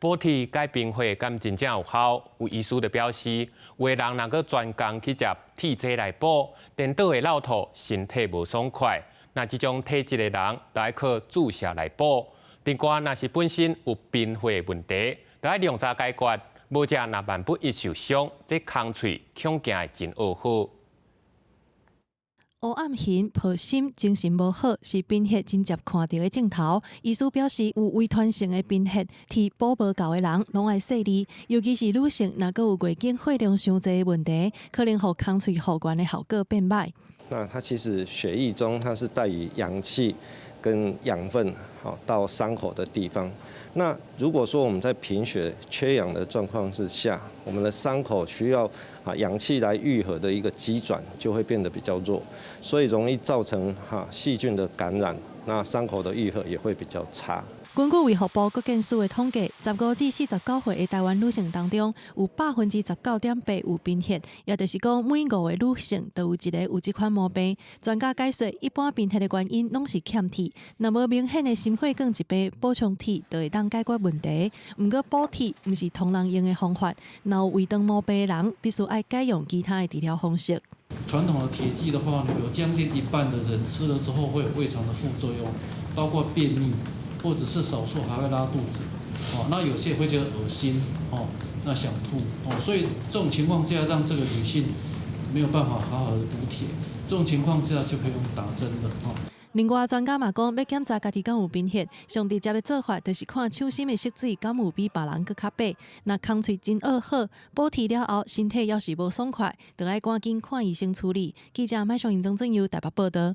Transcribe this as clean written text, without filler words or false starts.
補鐵解貧血敢真正有效？有醫師就表示，有的人若閣專工去食鐵劑來補，顛倒會落吐，身體無爽快。那這種體質的人，就愛靠注射來補。另外，若是本身有貧血的問題，就愛量早解決，無則若萬不一受傷，這空喙恐驚會真惡好。烏暗形、抱心、精神無好，是貧血真濟看著的症頭。醫師表示，有遺傳性的貧血，鐵補無夠的人，攏愛細膩。尤其是女性，若閣有月經血量傷濟的問題，可能予空喙復原的效果變䆀。那它其實血液中，它是帶以氧氣跟養分，好到傷口的地方。那如果說我們在貧血、缺氧的狀況之下，我們的傷口需要氧氣來愈合的一個機轉就會變得比較弱，所以容易造成細菌的感染，那傷口的愈合也會比較差。根據衛福部國健署的統計，15至49歲的台灣女性當中，有19.8%有貧血，也就是講每五個女性就有一個有這款毛病。專家解說，一般貧血的原因攏是欠鐵，若無明顯的心血管疾病，補充鐵就會當解決問題。毋過補鐵毋是通人用的方法，若有胃腸毛病的人，必須愛改用其他的治療方式。傳統的鐵劑的話呢，有將近一半的人吃了之後會有胃腸的副作用，包括便秘。或者是少數還會拉肚子，哦，那有些會覺得噁心，哦，那想吐，哦，所以這種情況下讓這個女性沒有辦法好好的補鐵，這種情況下就可以用打針的，哦。另外，專家嘛講，欲檢查家己敢有貧血，上直接的做法就是看手心的色水敢有比別人閣較白。若空喙真惡好，補鐵了後身體猶是無爽快，就愛趕緊看醫生處理。記者麥尚英、曾俊佑台北報道。